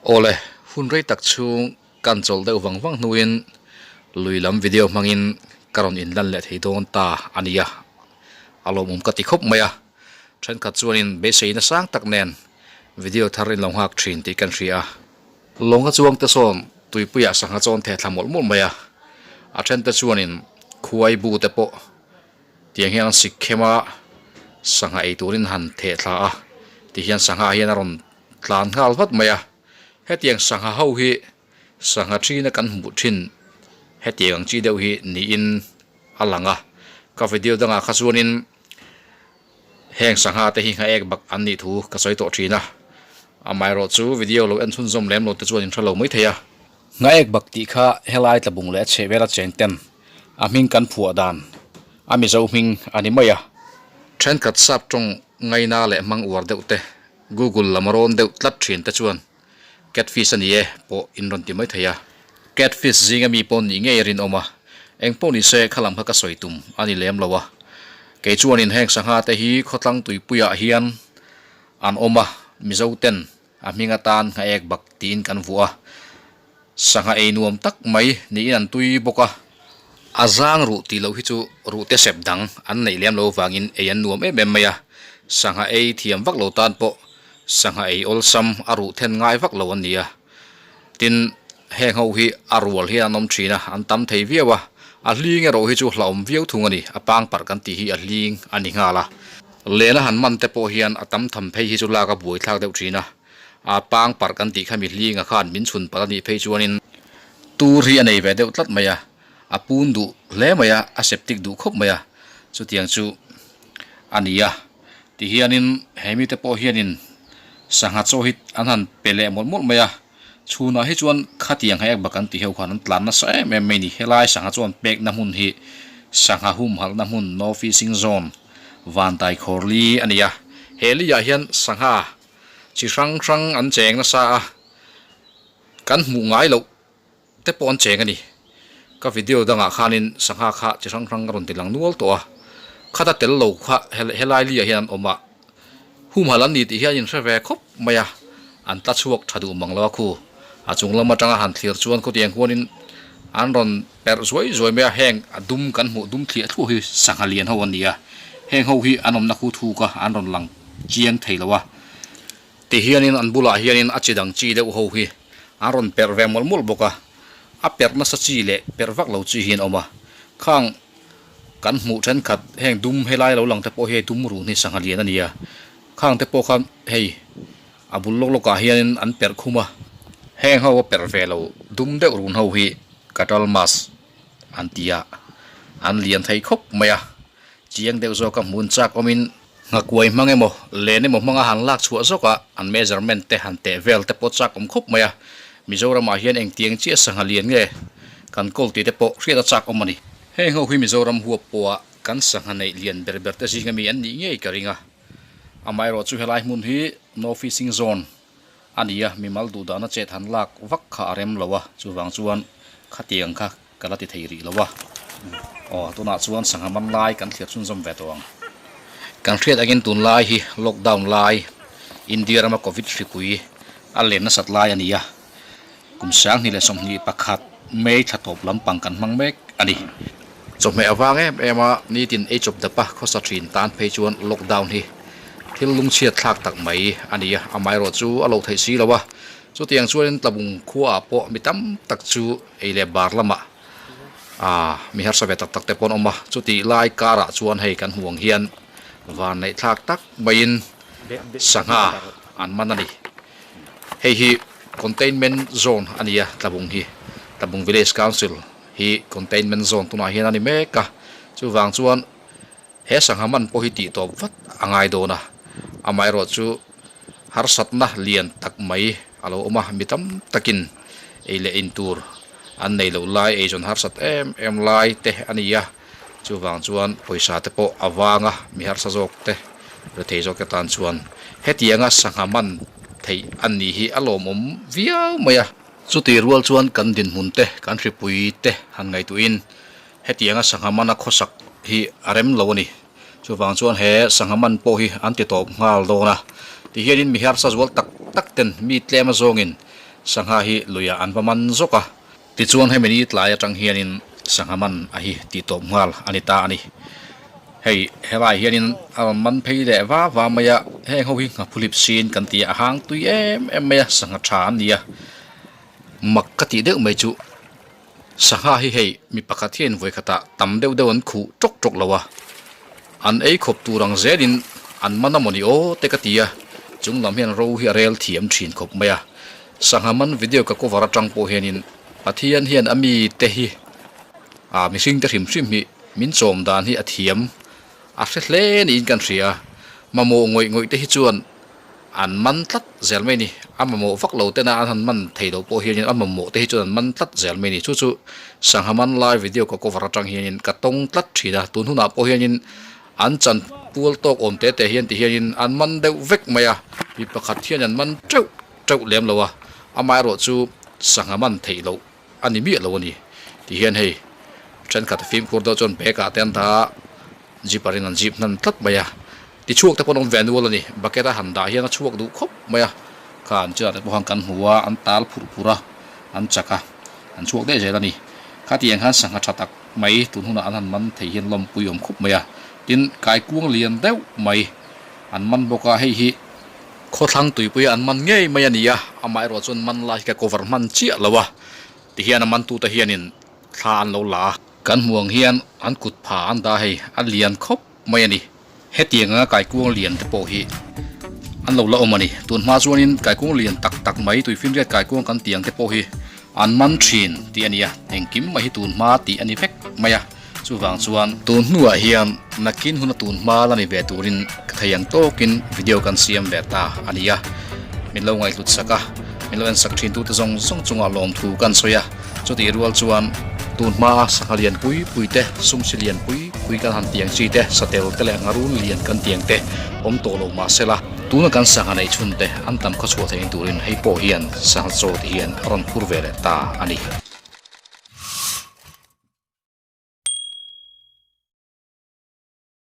Awle, hun rei tak chhung kan chawlh deuh vang vang hnuin lui lam video hmangin ka rawn inlan leh thei dawn ta a nia. A lawmawm ka ti khawp mai a, thenkhat chuanin beiseina sang tak nen video thar in lo nghak thin tih kan hria a. Lawnga chuang te sawn tuipuiah sangha chawn theh thla mawlh mawlh mai a, a then te chuanin khuai bu te pawh tiang hian an sik khem a, sangha ei turin han theh thla a, tihian sangha hian a rawn tlan nghal vat mai a, hetiang sangha ho hi sangha thina kan hmuh thin hetiang ang chi deuh hi niin a lang a, ka video dangah kha chuanin Heng sangha te hi nghaek bak an nih thu ka sawi tawh thin a, amaherawh chu video lo en chhunzawm lem lo te chuan in hre lo mai thei a. Nghaek bak tih kha helai tlabung leh a chheh vela cheng ten a hming kan phuah dan a Mizo hming a ni mai a. Thenkhat sap tawng ngaina leh hmang uar deuh te, Google lam rawn deuh tlat thin te chuan Catfish a ni e pawh in rawn ti mai thei a. Catfish zinga mi pawh nih ngei a rinawm a, eng pawh ni se kha lam kha ka sawi tum a ni lem lo a. Kei chuanin heng sangha te hi khawtlang tuipuiah hian an awm a, Mizo ten a hming atan nghaek bak tiin kan vuah a. Sangha ei nuam tak mai niin an tui bawk a. A zang ruh tih loh hi chu ruh te sep dang an neih lem lo vangin ei an nuam em em mai a, sangha ei thiam vak lo tan pawh sangha ei awlsam a ruh then ngai vak lo an ni a. Tin, heng ho hi a rual hian an awm thin a, an tam thei viau a, a hling erawh hi chu hlauhawm viau thung a ni, a pangparh kan tih hi a hling a ni nghal a. Lena han man te pawh hian a tam tham phei hi chu lak a buaithlak deuh thin a. A pang parh kan tih kha mi hlinga khan min chhun palh a nih phei chuanin tur hi a nei ve deuh tlat mai a, a pun duh hle mai a, a septic duh khawp mai a, chutiang chu a ni a. Tihianin he mite pawh hianin sangha chaw hi an han pe leh mawlh mawlh mai a, chhunah hi chuan khatiang ha ek bak an tih ho khan an tlan nasa em em mai a ni. Helai sangha chuan pekna hmun hi sangha humhalhna hmun no fishing zone Vantai Khawrli a ni a, he liah hian sangha Chi hrang hrang an cheng nasa a, kan hmuh ngai loh te pawh an cheng a ni. Ka video dangah khanin sangha kha chi hrang hrang a rawn ti lang nual tawh a, khata tel lo kha helai liah hian an awm a, humhalh an ni tih hian in hre ve khawp mai a, an tla chhuak tha duh mang lo a khu. A chung lam atanga han thlir chuan khawtiang khuanin an rawn perh zuai zuai mai a, heng a dum kan hmuh dum thliah thluah hi sangha lian ho an ni a, heng ho hi an awmna khu thuk a an rawn lang chiang thei lo a, tihianin an bulah hianin a chi dang chi deuh ho hi an rawn perh ve mawlh mawlh bawk a, a perh nasa chi leh perh vak lo chi hi an awm a, khang kan hmuh thenkhat heng dum helai lo lang te pawh hi hei dum run hi sangha lian a ni a, khang te pawh khan hei a bul lawk lawkah hianin an perh khum a, heng ho a perh ve lo dum deuh run ho hi katal mas an ti a, an lian thei khawp mai a, chiang deuh zawka hmun chak awmin Nghakuai hmang emaw, len emaw hmanga han lak chhuah zawk a, an measurement te han teh vel te pawh chak awm khawp mai a. Mizoramah hian engtiang chiah sangha lian nge kan kawl tih te pawh hriat a chak awm a ni. Heng ho hi Mizoram huap pawha kan sangha neih lian ber ber te zinga mi an nih ngei ka ring a. Amaherawhchu helai hmun hi No Fishing Zone a ni a, mimal duhdahna chet han lak vak kha a rem lo a, chuvang chuan khatiang kha ka la ti thei rih lo a. Aw, tunah chuan sangha man lai kan thlir chhunzawm ve tawh ang. Kan hriat angin tunlai hi lockdown lai, India rama Covid hripui a len nasat lai a ni a, kum 2021 May thla tawp lampang kan hmang mek a ni. Chawhmeh avang em em a nitin ei chawp dapa khawsa thin tan phei chuan lockdown hi thil lungchhiat thlak tak mai a ni a, amaherawh chu a lo theih si lo a, chutiang chuanin tlabung khuaah pawh mi tam tak chu ei leh bar lamah aaa mi harsa ve tak tak te pawh an awm a, chutih lai karah chuan hei kan hmuh ang hian vanneih thlak tak maiin sangha an man a ni. Hei hi containment zone a ni a tlabung hi tlabung village council. Hi containment zone tunah hian a ni mek a, chuvang chuan he sangha man pawh hi tih tawp vat a ngai dawn a, amaherawh chu harsatna lian tak mai a lo awm a, mi tam takin ei leh in tur an nei loh lai eizawn harsat em em lai te a ni a, chuvang chuan pawisa te pawh a vang a, mi harsa zawk te rethei zawk te tan chuan hetianga sangha man theih a nih hi a lawmawm viau mai a. Chuti rual chuan kan dinhmun te, kan hripui te han ngaihtuahin hetianga sangha mana khawsak hi a rem lo a ni. Chuvang chuan he sangha man pawh hi an ti tawp nghal dawn a. Tihianin mi harsa zual tak tak ten mi tlem azawngin Sangha hi luiah an va man zawk a. Tichuan hemi ni tlai atang hianin sangha man a hi tih tawp nghal a ni ta a ni. Hei helai hianin a rawn man phei leh va va mai a, heng ho hi nghaphulip sin kan ti a, a hang tui em em mai a, sangha tha an ni a. Mak ka tih deuh mai chu sangha hi hei mi pakhat hian vawikhatah tam deuh deuh an khuh tawk tawk lo a, an ei khawp tur ang zelin an man a mawni aw te ka ti a, chung lam hian ro hi a rel thiam thin khawp mai a. Sangha man video ka cover atang pawh hianin Pathian hian a mite hi ah mihring te hrim hrim hi min chawm dan hi a thiam a hre hle niin kan hria a, mamawh ngawih ngawih te hi chuan an man tlat zel mai a ni. A mamawh vak lo tena an han man thei loh pawh hianin a mamawh te hi chuan an man tlat zel mai a ni. Chu chu sangha man lai video ka cover atang hianin ka tawng tlat thin a, tun hunah pawh hianin an chan pual tawk awm te te hian ti hianin an man deuh vek mai a, mi pakhat hian an man teuh teuh lem lo a, amaherawh chu sangha man theih loh a ni miah lo a ni. Ti hian hei thenkhat fimkhur deuh chuan bag ah te an dah a, zipper in an zip hnan tlat mai a, tichhuak te pawh an awm ve nual a ni. Bucket a han dah hian a chhuak duh khawp mai a, kha an chinah te pawh khan kan hmu a, an tal phurh phurh a, an chak a, an chhuak daih zel a ni. Khatiang khan sangha tha tak mai tun hunah an han man thei hian lawmpui awm khawp mai a, tin kaikuang lian deuh mai an man bawk a, hei hi. Khawthlang tuipuia an man ngei mai a ni a, amaherawh chuan man lai hi ka cover hman chiah lo a, tihian a mantute hianin thla an lo la a. Kan hmuh ang hian an kut pha an dah hei a lian khawp mai a ni. Hetiang anga kaikuang lian te pawh hi an lo la awm a ni. Tun hma chuanin kaikuang lian tak tak mai tuifinriat kaikuang kan tih ang te pawh hi an man thin tih a ni a, engkim mai hi tun hma tih a ni vek mai a. Chuvang chuan tun hnuah hian nakin huna tun hma la ni ve turin ka thei ang tawkin video kan siam ve ta a ni a. Min lo ngaihhlut sak a, min lo en sak thin tute zawng zawng chungah lawmthu kan sawi a. Chutih rual chuan tun hmaa sangha lian pui pui te, sumsi lian pui pui kan han tiang chi te, satel te leh ngarul lian kan tiang te awm tawh lo mah sela, tuna kan sangha neih chhun te an tam khawchhuah theih turin hei pawh hian sangha chaw te hian a rawn phur ve leh ta a ni.